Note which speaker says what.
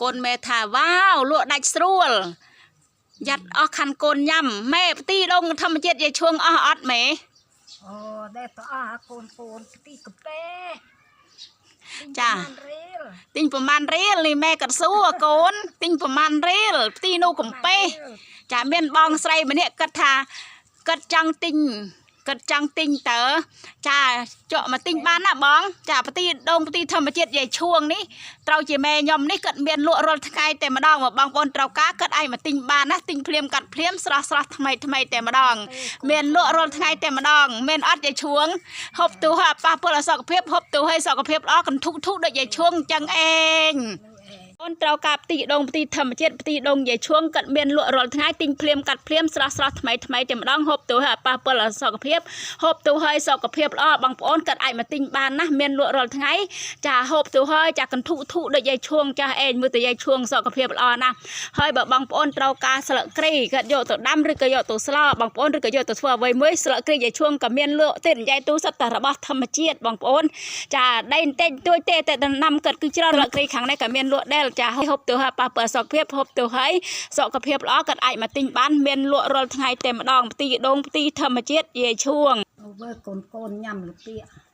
Speaker 1: កូនមេថាវ៉ាវលក់ដាច់ស្រួលយ៉ាត់អស់ខាន់កូនញ៉ាំម៉ែផ្ទីដងធម្មជាតិយាយឈួងអស់អត់ម៉ែ
Speaker 2: អូដែលទៅអស់កូនកូនផ្ទីកាពេ
Speaker 1: ចា
Speaker 2: រៀល
Speaker 1: ទិញប្រមាណរៀលនេះម៉ែក៏សួរកូនទិញប្រមាណរៀលផ្ទីនោះកំពេះចាមានបងស្រីម្នាក់គាត់ថាគាត់ចង់ទិញគាត់ចង់ទិញតើចាជក់មកទិញបានណាបង ចាផ្ទីដងផ្ទីធម្មជាតិយាយឈួងនេះត្រូវជាម៉ែខ្ញុំនេះគាត់មានលក់រាល់ថ្ងៃតែម្ដងមកបងប្អូនត្រូវការគាត់អាចមកទិញបានណាទិញភ្លាមកាត់ភ្លាមស្រស់ស្រស់ថ្មីថ្មីតែម្ដង មានលក់រាល់ថ្ងៃតែម្ដងមានអត់យាយឈួងហូបទូហើយប៉ះពលអសុខភាពហូបទូហើយសុខភាពល្អកន្ធុកធុដូចយាយឈួងអញ្ចឹងឯង អូនត្រូវការផ្ទីដងផ្ទីធម្មជាតិផ្ទីដងយាយឈួងកាត់មានលក់រាល់ថ្ងៃទិញភ្លាមកាត់ភ្លាមស្រស់ស្រស់ថ្មីថ្មីតែម្ដងហូបទៅហើយប៉ះពលអសុខភាពហូបទៅហើយសុខភាពល្អបងប្អូនកាត់អាចមកទិញបានណាមានលក់រាល់ថ្ងៃចាហូបទៅហើយចាកន្ធុធុដូចយាយឈួងចាស់ឯងមើលទៅយាយឈួងសុខភាពល្អណាស់ហើយបើបងប្អូនត្រូវការស្លឹកគ្រៃកាត់យកទៅដាំឬក៏យកទៅស្លបងប្អូនឬក៏យកទៅធ្វើអ្វីមួយស្លឹកគ្រៃយាយឈួងក៏មានលក់ទេនិយាយទូសិតតែរបស់ធម្មជាតិបងប្អូន ចាដីបន្តិចបន្តួចទេតែដំណាំកាត់គឺច្រើនលក់គ្រីខាងនេះក៏មានលក់ដែរចាហូបទៅហើយប៉ះពាល់សុខភាពហូបទៅហើយសុខភាពល្អកាត់អាចមកទិញបានមានលក់រាល់ថ្ងៃតែម្ដងផ្ទីដងផ្ទីធម្មជាតិយាយឈួង
Speaker 2: អូវើកូនកូនញ៉ាំលពាក